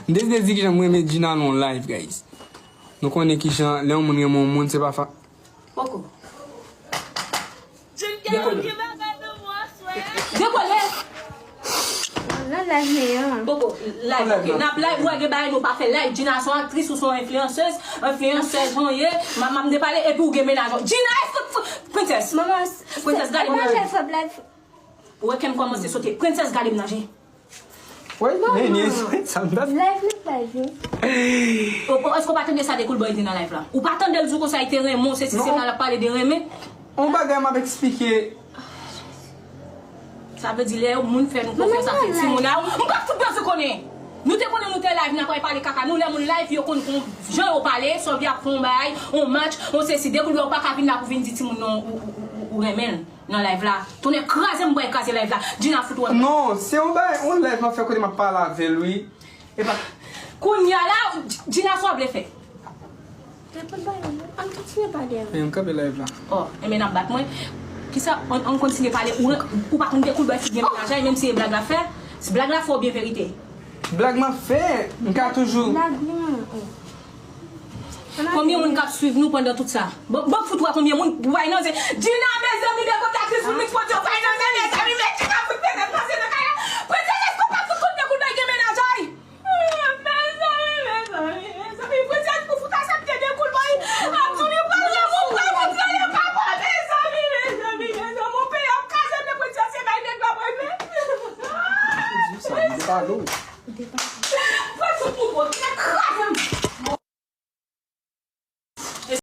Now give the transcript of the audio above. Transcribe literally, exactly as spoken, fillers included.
M deside di kijan m renmen Gina nan yon live, guys. Nou konnen kijan, lè yon moun renmen yon moun, se pa fa... Poko. Dekole. Dekole. Nan live meyè. Poko. Live. Ok. N ap live, ou wè gen bagay nou pa fè live. Gina se yon aktris, ou se yon enfliyansèz. Enfliyansèz, ou ye. Manman m te pale, epi ou gen mennaj. Gina, èske... Princess. Manman, Princess, gade mwen mennaj. Fè fòb live. Ou wè kè m kòmanse sote. Princess, gade m nan je. Wi, men ni sa m ta... Live li pa jwe. Ou, ou, èske ou pa tande sa Dekoul Boy di nan live la? Ou pa tande l di w konsa li te renmen w, se si se la l ap pale de renmen? Yon bagay m ap eksplike. Sa vle di lè yon moun fè nou konfyans ap fè timoun a ou, m p ap fout bezwen konnen. Nou te konnen nou te live, n ap pale kaka. Nou lè moun live, yo konn kon jan yo pale, sanble ap fè yon bagay, yon match, yon sesi. Dekoul Boy ou pa ka vin la pou vin di timoun nan ou, ou, ou, ou renmen l nan live la. Tonnè kraze m, bwè kraze live la. Gina fout wè. Non, se yon bagay, yon live m ap fè kote m ap pale avè l, wi. Epa, kounye a la, Gina sa w vle fè? Ann kontinye pale avè. Men m kanpe live la. Oh, enben n ap bat mwen. Kisa, ann, ann kontinye pale. Ou, ou pa konn Dekoul Boy si gen mennaj, menm si e blag la fè. Si blag la fè oubyen verite? Blag m ap fè, m ka toujou... Blag non. Konbyen moun k ap swiv nou pandan tout sa? Bon, bon fout wè konbyen moun, bay nan se Gina, mezanmi, de kontakte sou Mix Pwodyo, bay nan se mezanmi, men Gina fout pete pase nan kay la. Princess, èske w pa fout konn Dekoul Boy gen mennaj, ay? Mezanmi, mezanmi, mezanmi, Princess pou fout aksepte Dekoul Boy ap di li pral renmen w, pral fout rele papa, mezanmi, mezanmi, mezanmi, yon peyi ap kraze, men Princess se bay nèg la pral fè. Sa, m te pale w.